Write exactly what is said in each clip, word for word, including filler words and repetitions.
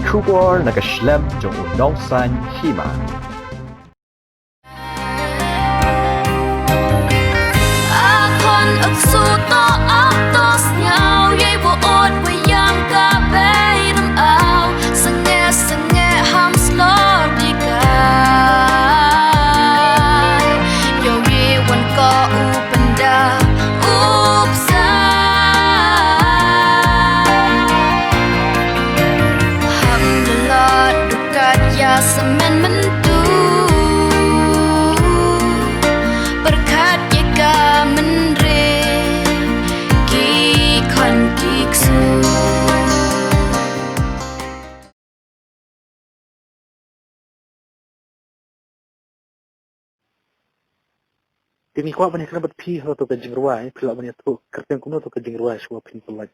Khubor na ka shlem jong u nongsan hima. Akhon aksu to aktos nyau yei bo ot wayang ka bei ram au. Senge senge ham slor di kai. Yo ye wan ko u penda upsa. Ham lelot dukat ya semen mentu. Berkat ye ka menre ki khon ki ksu. Te ngi kwah ban ïakren bad phi ha to ka jingrwai, phi lah ban ïathuh kyrteng kumno to ka jingrwai shuwa phin pyllait.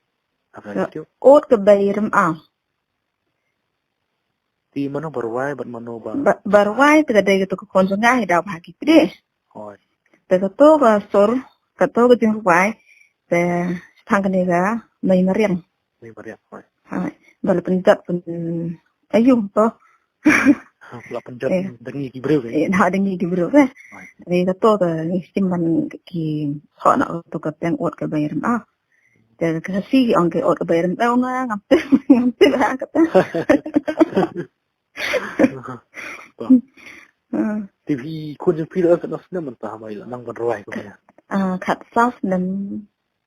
Ha ka Ka YouTube. Ot ka bei rem am. Te mano ba rwai bad mano ba Ba, ba rwai te ka dei ka to ka khon jong nga hi daw bha ki pde. Hoi. Te ka to ka sur, ka to ka jingrwai, te thang kane ka mei mariang. Mei mariang, hoi. Hoi. Ba la pynjot pyn ayu to. La pynjot Eh. Dang ngi ki briew ke. Eh, na dang ngi ki briew ke. Hoi. Te ka to ka ngi sim ban ki ho na to ka peng ot ka bei rem ah. Te ka si ong ke ot ka bei rem ah na ngam tip, ngam tip ha ka ta. To. Ah. Te phi khun jong phi la khat snem mynta ha mai la nang ban rwai ko ya. Ah, khat saw snem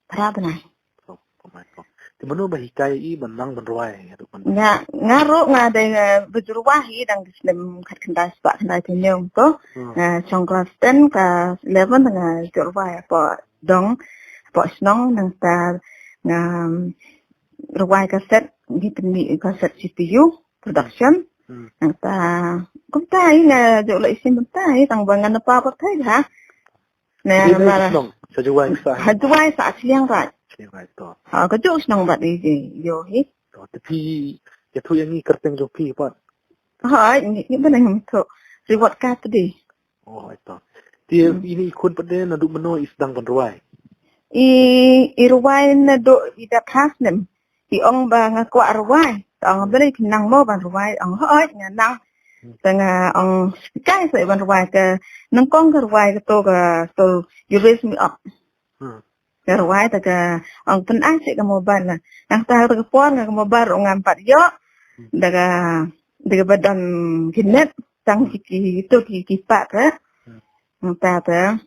phra bnai. To, ko mai ko. Te mano ba hikai i ban nang ban rwai ya tu kan. Nga, nga ro nga dei nga bajrwai hi dang snem khat khyndai spah khyndai te nyong to. Hmm. Nga chong class ten ka eleven nga jrwai po dong po shnong nangta nga rwai kaset ngi pynmih kaset C P U production. Hmm. Nangta kumta i nga jok la isim kumta i tang ba ngan pa pa thai ha. Na Ine ma shnong sa jwai sa. Ha jwai sa Sliang Raj. Sliang Raj to. Ha ka jok shnong bat i je yo hi. To te phi ya thu yang ngi kyrteng jong phi pat. Ha ngi ngi ba nang thu. Reward card today. Oh, ito. Ti ini i khun pat de naduh mano i sdang ban rwai. I, i rwai naduh i da khas nem. I ong ba nga kwah rwai. Ong beli ki nang mo ban rwai. Ong hoi nga nang. Te nga ong kai sa ban rwai ke nangkong ke rwai ke to ke to you raise me up. Hmm. Ka rwai ta ka ong pynai sik ka mobile na. Nang ta ka por nga ka mobile ong ngam pat ïoh. Da ka da ka ba don ki net tang ki ki tu ki ki pat ka. Nang ta ta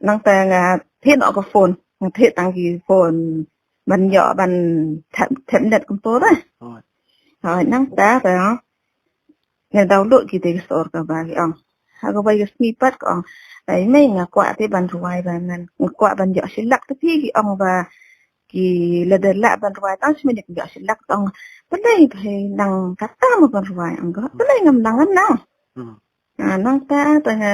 nang ta nga thied noh ka phone nga thied tang ki phone ban ïoh ban tap tap net kumto ta. Hoi nang ta ta nga download ki te ki sor ka ba ki ong. Ha ka bai ka sngi pat ka ong. Ai mei nga kwah te ban rwai ba ngan nga kwah ban ïoh shilak te phi ki ong ba ki lada lah ban rwai tang sminik ïoh shilak tang. Pynai phi nang kata mo ban rwai ong ka. Pynai ngam nang ngam nang. Hmm. Ah, nang ta ta nga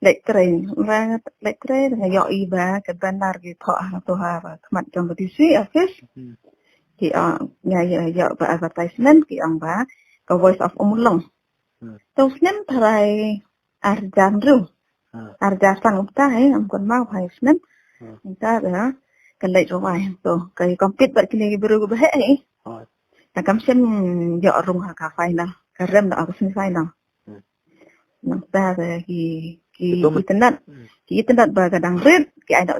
lek train. Ba lek train nga ïoh i ba ka ban nar ki thoh ha to ha ba khmat jong ka D C office. Hmm. Ki ong nga ïoh ïoh ba advertisement ki ong ba ka Voice of Ummulong. Hmm. To snem tharai arjan ru. Hmm. Arjan sang ta he am kon mau hai snem. Hmm. Ta da ka lek rwai to ka compete ba kini ki bru ba he he. Hmm. Ta kam sem ïoh rung ha ka final ka rem da ka semi final. Hmm. Nang ta da ki ki Ito mat- internet Hmm. ki internet ba ka dang rit ki ai da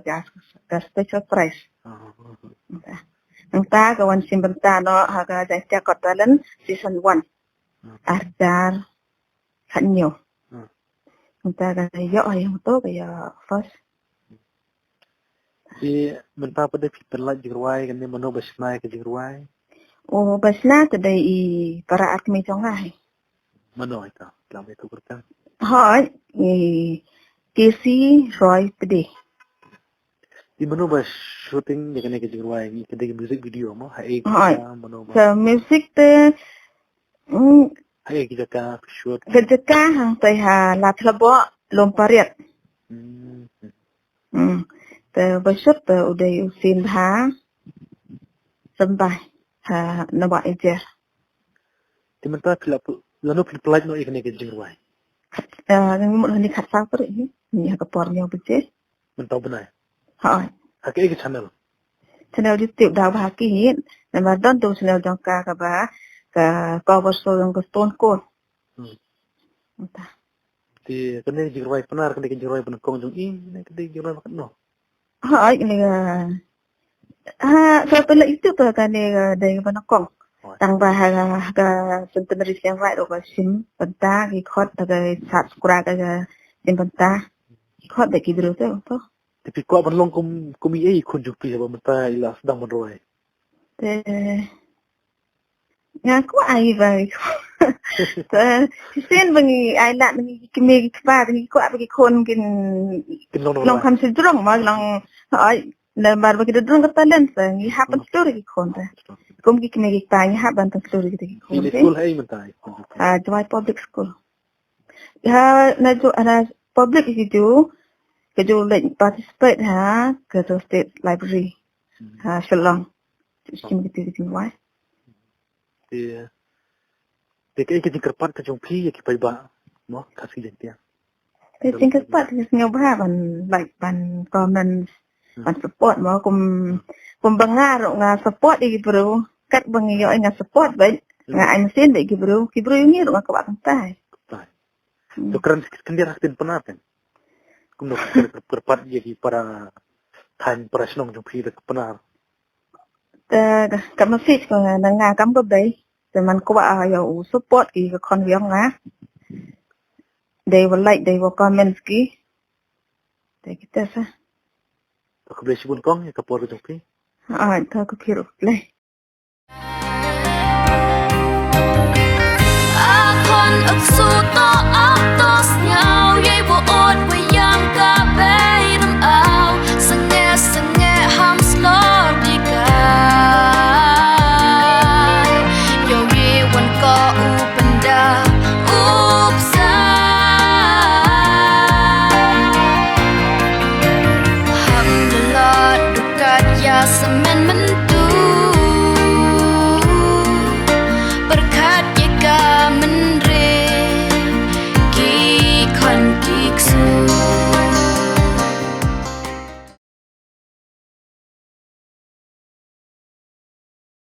ka special prize. Hmm. Nang ta ka wan sim bynta no ha ka Jaintia Got Talent season one. Hmm. Arjar khat nyo. Hmm. Nta ka ïoh ha ïoh to ka ïoh first. Te mynta pat de phi pynlait jingrwai kane mano ba shna ka jingrwai? O ba shna te dei i para ar kmie jong nga hi. Mano ita lam itu kurtang. Hoi i K C Roy Pde. Te mano ba shooting ïa kane ka jingrwai ngi ka dei music video mo ha e Hoi. Mano ba Sa music te mm, Ha e ki jaka shoot. Ka jaka hang tai ha la thlabo lom pariat. Hmm. Hmm. Te ba shoot te u dei u sin ha sembah ha nawa ejer. Te mynta phi la pl- lano phi pynlait no ïa kane ka jingrwai. Eh, ngi mut hani khat sa pari ni. Ni ha ka por ni ha ka je. Mynta u bnai. Ha. Ha ka e ka channel. Channel YouTube da ba ha ki hi. Namar don tu channel jong ka ka ba ka cover show jong ka Stone Cold. Hmm. Mynta. Te kane ka jingrwai Pnar, kane ka jingrwai ba nyngkong jong i, ne kane ka jingrwai ba katno? Hooid, kane ka, ha, sa pynlait itu ka, kane ka dei ba nyngkong. Hooid. Tang ba ha, ha ka centenary seng wai ruh ka shim bynta ki khot, ha ka sat skra ka shim bynta ki khot da ki briew te to. Te phi kwah ban long kum, kum i ei khun jong phi haba mynta i la sdang ban rwai? Te nga kwah ai ba. Te shisien ba ngi ai lad ngi ki kmie ki kpa ngi kwah ba ki khun kin Kin long long rwai. Kham sdang ma long, ai, namar ba ki da drong ka talent sa ngi hap ban Hmm. Sdang ki khun te. Kum ki kmie ki kpa ngi hap ban sdang ki khun Phi te. School ha ei mynta i khun jong phi? Ah, Jowai Public School. Ha, na ju, na public ki ju, ki ju leit participate ha, ka ju State Library. Hmm. Ha, Shillong. Shisien ki tu ki ju wai. Te, te kaei ka jingkyrpad ka jong phi ïa ki paidbah, mo, Khasi Jaiñtia? Te jingkyrpad ka jong nga ba ban like ban comment, Hmm. Ban support mo, kum, kum ba nga ruh nga support ïa ki briew. Kat ba nga ïoh nga support ba Hmm. Nga ai mynsiem da ki briew, ki briew ngi ruh nga kwah kyntai. Kyntai. Hmm. To kren khyndiat ha ktien Pnar kan. Kumno kyrpad ïa ki para thaiñ para shnong jong phi da ka Pnar. Te ka message ka nga na nga kam ba bei. Te man kwah ïa u support ki ka khon yong nga. Dei wa like, dei wa comment ki. Te kita sa. To khublei shibun kong ïa ka por ka jong phi. Ah, to ka khublei.